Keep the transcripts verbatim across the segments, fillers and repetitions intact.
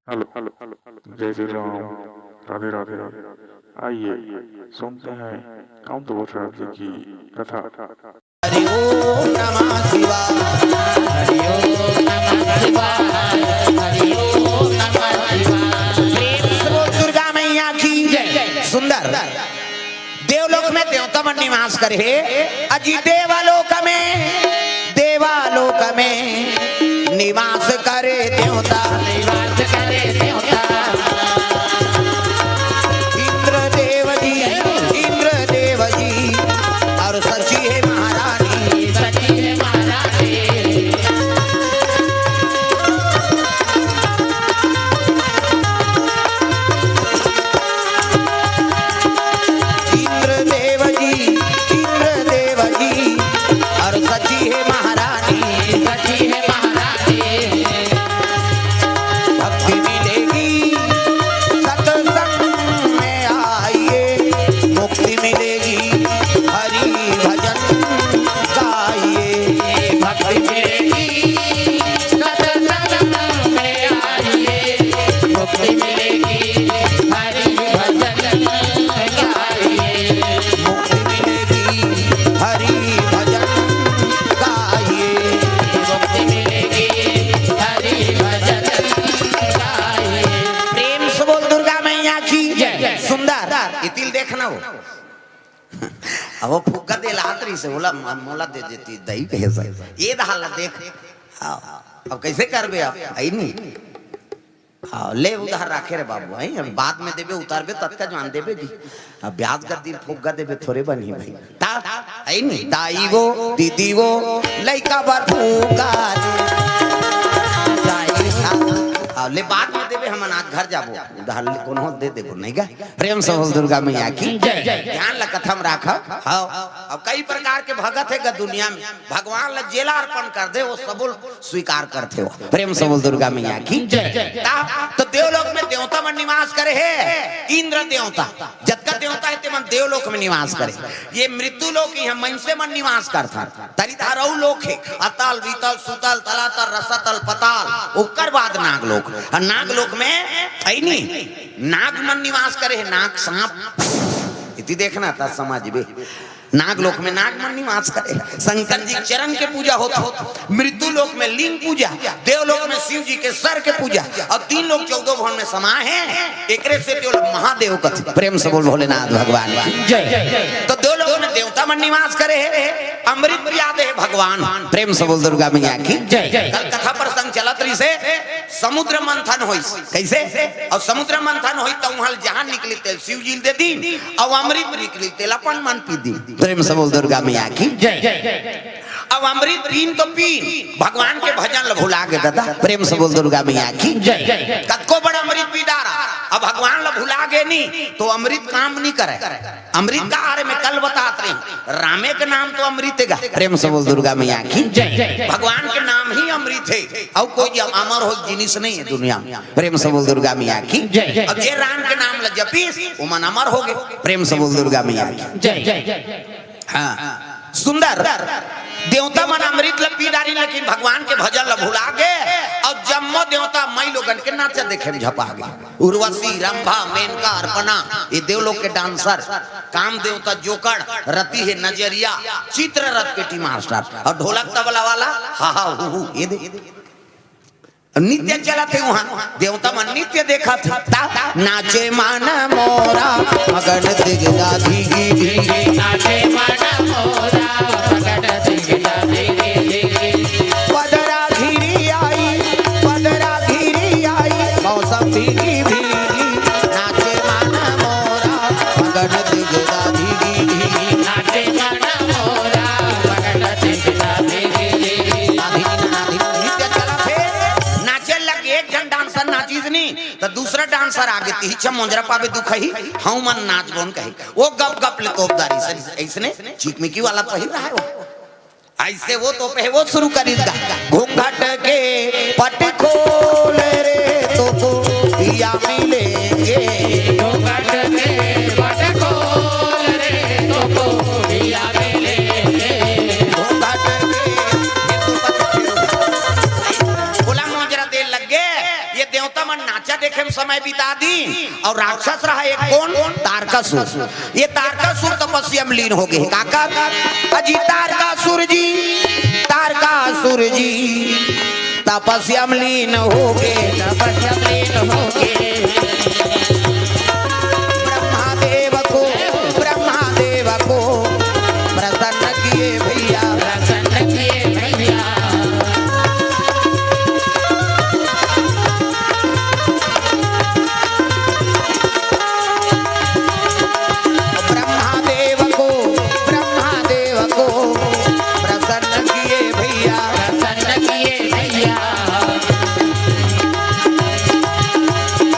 Hello, जय श्री राम, राधे राधे। आइए, सुनते हैं कामदेव भट्ट राज जी की कथा। हरि ओम नमः शिवाय। हरि ओम नमः शिवाय। हरि ओम नमः शिवाय। प्रेम से बोल दुर्गा मैया की जय। सुंदर। देवलोक में देवता मन निवास करे हे, अजी देवालोक में, देवालोक में निवास करे देवता। निवास करे देवता। इंद्र देव जी, इंद्र देव जी, और सची है महारानी। सची है महारानी। इंद्र देव जी, इंद्र देव जी, और सची है महारानी। सची है महारानी। भक्ति मिलेगी सत्संग में आइए, मुक्ति मिलेगी हरि भजन गाइए। भक्ति मिलेगी सत्संग में आइए, मुक्ति मिलेगी हरि भजन गाइए। मुक्ति मिलेगी हरि भजन गाइए। मुक्ति मिलेगी हरि भजन गाइए। प्रेम से बोल दुर्गा मैया की जय। सुंदर, ये तिल देखना हो। अब वो फुग्गा दे लात रही से, बोला, "म-, मोला दे देती, दही कहे से।" ये दहाल देख। हाँ, अब कैसे करबे आप? आई नहीं। हाँ, ले उधार राखे रे बाबू, आई, अब बाद में देबे, उतारबे, तत्का जान देबे की। अब ब्याज कर दिन फुग्गा देबे, थोड़े बनी भाई। ता, आई नहीं, दाई वो, दीदी वो, लइका बर फुग्गा दे। दाई वो, हाँ, ले बाद में देबे, हम अनाथ घर जाबो, उधार ले कोनो दे देबो, नहीं गा? प्रेम से बोल दुर्गा मैया की जय। ध्यान ला कथा में राखा। हाँ, अब कई प्रकार के भगत हे गा दुनिया में, भगवान ला जेला अर्पण कर दे, वो सबो स्वीकार करथे हो। प्रेम से बोल दुर्गा मैया की जय। ता, तो देवलोक में देवता मन निवास करे हे, इंद्र देवता, जतका देवता हे, ते मन देवलोक में निवास करे। ये मृत्यु लोक ही हम मनसे मन निवास करथन। तरी धारऊ लोक हे, अतल, वितल, सुतल, तलातल, रसातल, पताल, ओकर बाद नागलोक। और नागलोक में ऐनी नाग मन निवास करे हे, नाग सांप। इति देखना था समाज में। नागलोक में नाग मन निवास करे। शंकर जी चरण के पूजा होत हो। मृत्यु लोक में लिंग पूजा, देवलोक में शिव जी के सर के पूजा, और तीन लोक चौदह भुवन में समा हे। एकरे से तो महादेव कथे। प्रेम से बोल भोलेनाथ भगवान की जय। तो देवलोक में देवता मन निवास करे हे, अमृत पिया दे हे भगवान। प्रेम से बोल दुर्गा मैया की जय। कल कथा प्रसंग चलत रही से समुद्र मंथन होइस। कैसे? और समुद्र मंथन होइस तो वहां जहां निकली तेल शिव जी दे दी, और अमृत निकली तेल अपन मन पी दी। प्रेम से बोल दुर्गा मैया की जय। अब अमृत पीन तो पीन, भगवान के भजन ल भुला गे दादा। प्रेम से बोल दुर्गा मैया की जय। कतको बड़ा अमृत पी डारा, अब भगवान ल भुला गे नी, तो अमृत काम नहीं करे। अमृत का बारे में कल बतात रही, रामे के नाम तो अमृत हे गा। प्रेम से बोल दुर्गा मैया की जय। भगवान के नाम ही अमृत हे, और कोई अमर हो जिनिस नहीं है दुनिया में। प्रेम से बोल दुर्गा मैया की जय। अब जे राम के नाम ल जपीस, वो मन अमर हो गए। प्रेम से बोल दुर्गा मैया की जय। हाँ, सुंदर। देवता मन अमृत ल पी डारिन, लेकिन भगवान के भजन ल भुला गे, और जम्मो देवता मई लोगन के नाचा देखे में झपा गे। उर्वशी, रंभा, मेनका, अर्पणा, ये देवलोक के डांसर, काम देवता जोकड़, रति हे नजरिया, चित्ररथ पेटी मास्टर, और ढोलक तबला वाला, हा हा हू हू, ये दे। नृत्य चलत हे वहां, देवता मन नृत्य देखत हे। ता, नाचे मन मोरा, मगन दिगदा धिगी धिगी। नाचे मन मोरा, मगन दिगदा धिगी धिगी। पदरा घिरी आई, पदरा घिरी आई, मौसम भीगी भीगी। नाचे मन मोरा, मगन दिगदा धिगी धिगी। नाचे मन मोरा, मगन दिगदा धिगी धिगी। नाचे लग एक झन डांसर नाचिस नी, त दूसरा डांसर आगे, तिही छम मोंजरा पाबे दुखही, हऊ मन नाच बोन कही। वो गप गप ले तोप डारिस, ऐसने चिकमिकी वाला पहिर रहा है वो। ऐसे वो तोपे हे, वो शुरू करिस गा। घूंघट के पट खोल रे, तोको पिया मिलेंगे। घूंघट के पट खोल रे, तोको पिया मिलेंगे। घूंघट के, ये तो पट खोल। बोला मोंजरा दे लग गे, ये देवता मन नाचा देखे में समय बिता दीन। अउ राक्षस रहा एक कोन? तारकासुर। ये तारकासुर तपस्या में लीन हो गे। काकर? अजी तारकासुर जी, तारकासुर जी तपस्या में लीन हो गे। तपस्या में लीन हो गे। ब्रह्मा देव को, ब्रह्मा देव को प्रसन्न किए भैया। प्रसन्न किए भैया। ब्रह्मा देव को, ब्रह्मा देव को प्रसन्न किए भैया। प्रसन्न किए भैया।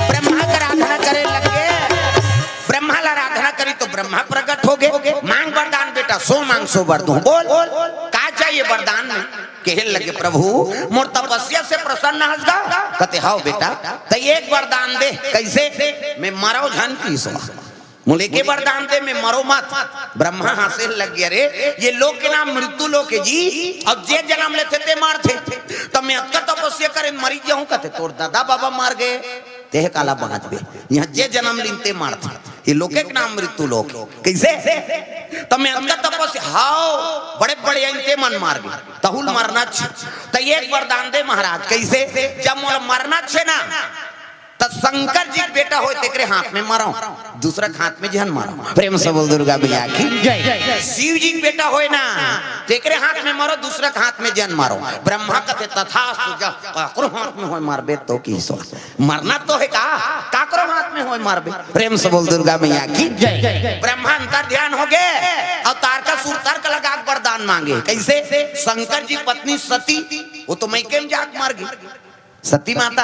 ब्रह्मा का आराधना करे लगे। ब्रह्मा ला आराधना करी तो ब्रह्मा प्रकट हो गे। मांग वरदान बेटा, सो मांग सो बर दूं। बोल, का चाहिए वरदान में? कहे लगे, प्रभु, मोर तपस्या से प्रसन्न हस गा? कथे, हव बेटा, त एक वरदान दे। कैसे? मैं मरव झन की सो। मोला एके वरदान दे, मैं मरव मत। ब्रह्मा हंसे लग गे, अरे, ये लोक के नाम मृत्यु लोक हे जी, अउ जे जनम लेथे ते मरथे। त मैं अतका तपस्या करे मरी जाहूं, कथे, तोर दादा बाबा मर गे, तेह काला बांचबे? इहां जे जनम लीन ते मरथे। ये लोक के नाम मृत्यु लोक हे। कैसे? त मैं अतका तपस्या, हव, बड़े बड़े अइनते मन मर गे, तहूल मरना छे। त एक वरदान दे महाराज। कैसे? जब मोला मरना छे ना, त शंकर जी के बेटा होय तेकरे हाथ में मरव, दूसरा के हाथ में झन मरव। प्रेम से बोल दुर्गा मैया की जय। शिव जी के बेटा होय ना, तेकरे हाथ में मरव, दूसरा के हाथ में झन मरव। ब्रह्मा कथे, तथास्तु, जा, काकरो हाथ में होय मरबे तो की सो। मरना तो हे का, काकरो हाथ में होय मरबे। प्रेम से बोल दुर्गा मैया की जय। ब्रह्मा अंतर ध्यान हो गे अउ तारकासुर तर्क लगा के वरदान मांगे। कैसे? शंकर जी पत्नी सती, वो तो मइके में जाके मर गे। सती माता,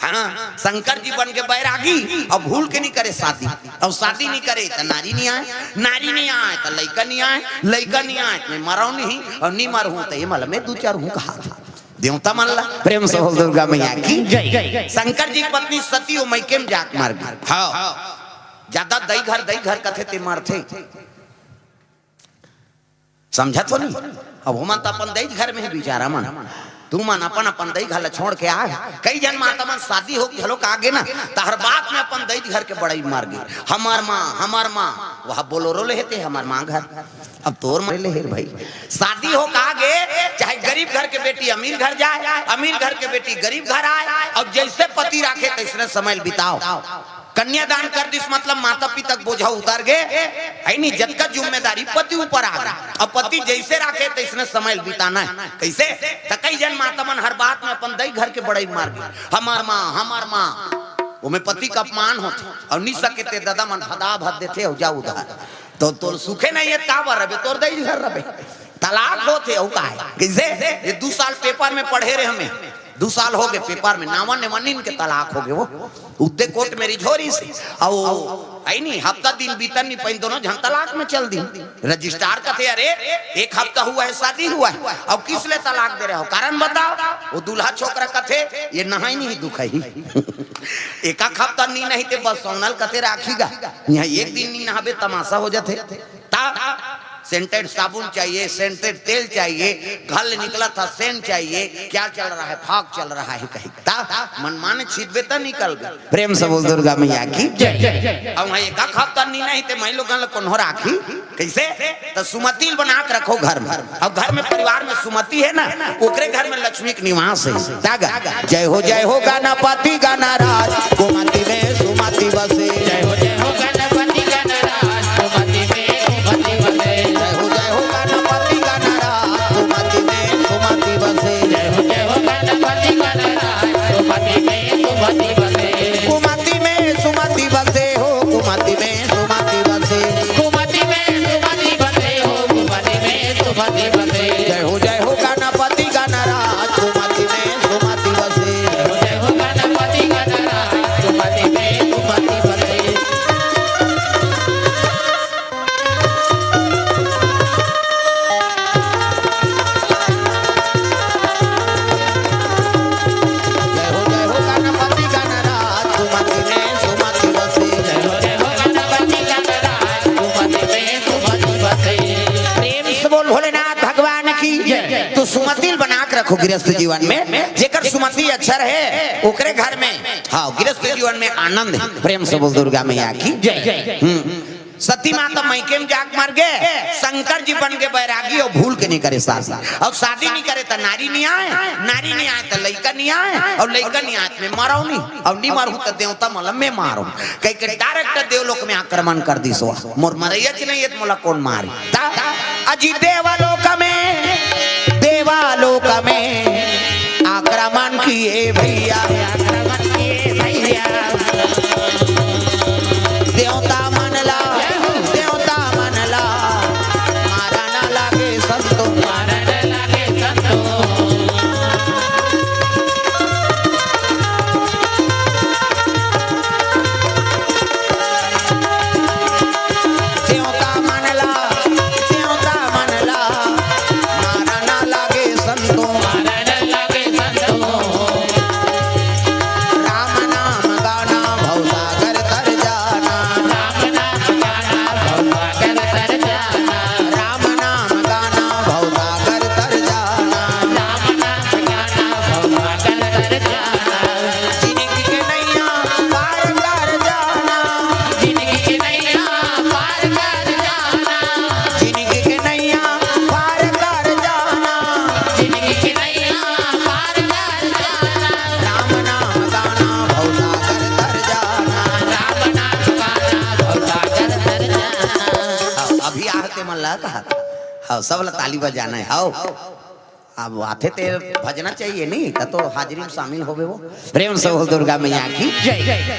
हां, शंकर जी बन के बैरागी, अउ भूल के नहीं करे शादी, अउ शादी नहीं करे त नारी नहीं आय, नारी नहीं आय त लइका नहीं आय, लइका नहीं आय त मैं मरव नहीं, अउ नहीं मरहूं त ये मला मैं दू चार हूं कहा था। देवता मन ला प्रेम से बोल दुर्गा मैया की जय। शंकर जी की पत्नी सती वो मइके में जाके मर गे। हव, जादा दई घर, दई घर कथे ते मरथे। समझत हो नहीं? अब ओमन त अपन दई घर में हे बिचारा मन। तुमन अपन अपन दई घर ला छोड़ के आय। कई झन माता मन शादी हो के घलो का गे ना, त हर बात में अपन दई घर के बड़ई मर गे। हमर मां, हमर मां, वह बोलोरो ले हे ते हमर मां घर। अब तोर मरे ले हे भाई। शादी हो का गे, चाहे गरीब घर के बेटी अमीर घर जाय, अमीर घर के बेटी गरीब घर आय, अउ जइसे पति राखे तइसने समय ल बिताव। कन्यादान कर दिस, मतलब माता पिता के बोझा उतर गे, हे नी? जतका जिम्मेदारी पति ऊपर आ गे। अब पति जइसे राखे तइसने समय ल बिताना हे। कइसे? त कई झन माता मन हर बात में अपन दई घर के बड़ई मार गे, हमर मां, हमर मां। ओमे पति के अपमान होथे, अउ नि सके ते ददा मन भदा भद देथे, अउ जा उधार। तो तोर सुखे नहीं हे, काबर रबे, तोर दई घर रबे। तलाक होथे, अउ का हे? कइसे? ये दू साल पेपर में पढ़े रहे हमें, दू साल हो गे पेपर में, नावा नेवा नीन के तलाक हो गे वो। उद्दे कोर्ट में रिझोरिस, अउ हे नी, हफ्ता दिन बीतन नहीं पाइन, दोनों झन तलाक में चल दिन। रजिस्ट्रार कथे, अरे, एक हफ्ता हुआ है शादी हुआ है, अउ किस ले तलाक दे रहे हो, कारण बताओ। वो दूल्हा छोकरा कथे, ये नहाई नहीं दुखही। एक आध हफ्ता नी नहाही ते बस सोनल कथे राखी गा। इहां एक दिन नी नहाबे तमाशा हो जाथे। ता सेंटेड साबुन चाहिए, सेंटेड तेल चाहिए, घर ले निकलत हा सेंट चाहिए, क्या चल रहा है, फाग चल रहा है कही। ता मनमाने छिदबे त निकलबे। प्रेम से बोल दुर्गा मैया की जय। अउ इहां एक आध हफ्ता नी नहाही ते माई लोगन ला कोनो राखी। कइसे? त सुमति ल बना के रखो घर में। अब घर में, परिवार में सुमति हे ना, ओकरे घर में लक्ष्मी के निवास हे। ता गा, जय हो, जय हो गणपति गणराज, कुमति में सुमति बसे। जय हो, जय हो गणपति गणराज, कुमति में सुमति बसे। जय हो, जय हो गणपति गणराज, कुमति में सुमति बसे। जय हो, जय हो गणपति गणराज, कुमति में सुमति बसे। कुमति में सुमति बसे हो, कुमति में सुमति बसे। कुमति में सुमति बसे हो, कुमति में सुमति बसे। जय हो, जय हो गणपति गणराज, कुमति में सुमति बसे। जय हो, जय हो गणपति गणराज, कुमति में सुमति बसे। जय हो, जय हो गणपति गणराज, सुमति में सुमति बसे। जय हो, जय हो गणपति गणराज, सुमति में सुमति बसे। प्रेम से बोल भोलेनाथ भगवान की जय। तो सुमति ल बना के रखो गृहस्थ जीवन में, जेकर सुमति अक्षर हे, ओकरे घर में, हाँ, गृहस्थ जीवन में आनंद हे। प्रेम से बोल दुर्गा मैया की जय। हम्म। सती माता मइके में जाके मर गे, शंकर जी बन गे बैरागी अउ भूल के नइ करे शादी। अउ शादी नइ करे त नारी नइ आय, नारी नइ आय त लइका नइ आय, अउ लइका नइ आय त मैं मरव नहीं, अउ नइ मरहूं त देवता मन ल मैं मारव। कहिके direct देवलोक में आक्रमण कर दिस। मोर मरइया च नइ हे त मोला कोन मारी? ता अजी देवलोक में, देवलोक में आक्रमण किए भैया, आक्रमण किए भैया। देवता मन ला, देवता मन ला मारा ना लागे संतो, मारा ना लागे संतो। देवता मन ला, देवता मन ला मारा ना लागे संतो। राम नाम गाना भवसागर तर जाना। राम नाम गाना भवसागर तर जाना। जिनगी के नैया पार कर जाना। जिनगी के नैया पार कर जाना। जिनगी के नैया पार कर जाना। जिनगी के नैया पार कर जाना। राम नाम गाना भवसागर तर जाना। राम नाम गाना भवसागर तर जाना। हाँ, अभी आहते मन ला कहा। हाँ, सब ला ताली बजाना हे। हाँ, अब आथे ते भजना चाहिए नहीं, त तो हाजिरी में शामिल होबे वो। प्रेम से बोल दुर्गा मैया की जय।